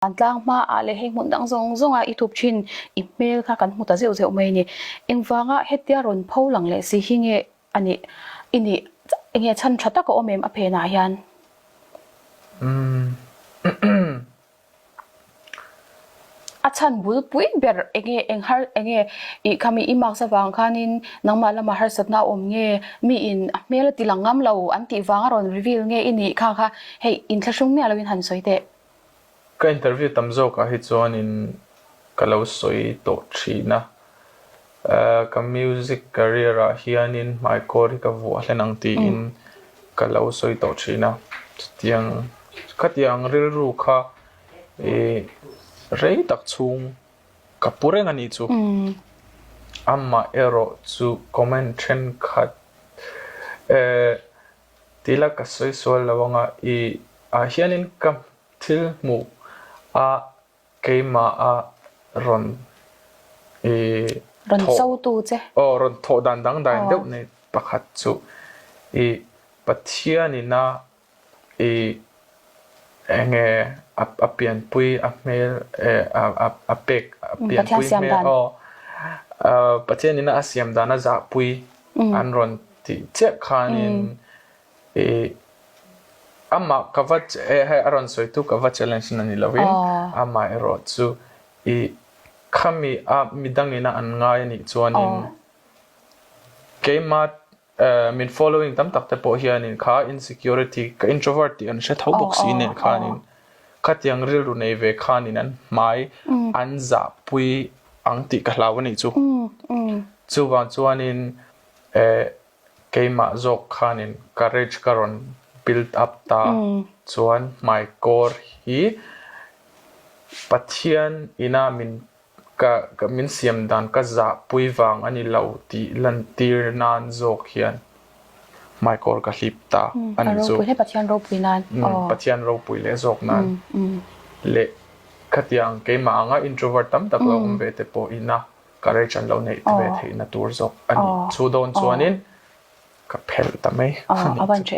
Vantlang hmaah leh hei hmun dang zawng zawngah i thup thin i hmel kha kan hmu ta zeuh zeuh mai a ni. Engvanga hetia rawn pho lang leh si hi nge a nih i nih enge chhan tha tak a awm em a phenah hian? A chhan bulpui ber enge eng har enge ih khami i marks avang khanin nangmah lamah harsatna a awm nge miin a hmel a ti lang ngam lo an tih vanga rawn reveal nge i nih kha kha hei inthlahrung miah loin han sawi teh. Ka interview tam zawkah hi chuanin ka lo sawi tawh thin a, ka music career ah hianin hmaikawr hi ka vuah hlen ang tiin ka lo sawi tawh thin a, chutiang khatiang rilru kha ih rei tak chhung ka pu reng a nih chu. Amah erawh chu comment thenkhat eh Tila ka sawi sual lo anga i ah hianin ka thil hmuh a keimah a rawn i Rawn cho tu che. Aw rawn thawh dan dangdai deuh nei pakhat chu i Pathianin a i enge a pianpui a hmel a pek a pianpui hmel aw Pathianin a siam dan a zahpui an rawn tih chiah khanin ih amah ka va hei a rawn sawitu ka va challenge na ni lovin amah erawh chu ih khami a midangin a an ngai a nih chuanin keima min following tam tak te pawh hianin kha insecurity ka introvert tih an hre tho bawk si nen khanin khatiang rilru nei ve khanin an hmai an zahpui ang tih ka hlau a nih chu. Chuvang chuanin eh keimah zawk khanin courage ka rawn build up ta chuan hmaikawr hi Pathian ina min ka min siam dan ka zahpui vang a ni lo tih lantir nan zawk hian hmaikawr ka hlip ta a ni chu. Pathian ropui nan. Pathian ropui leh zawk nan leh khatiang keimah anga introvert tam tak lo awm ve te pawh ina courage an lo neih ve theihna tur zawk a ni. Chu dawn chuanin ka phelh ta mai a ni chu.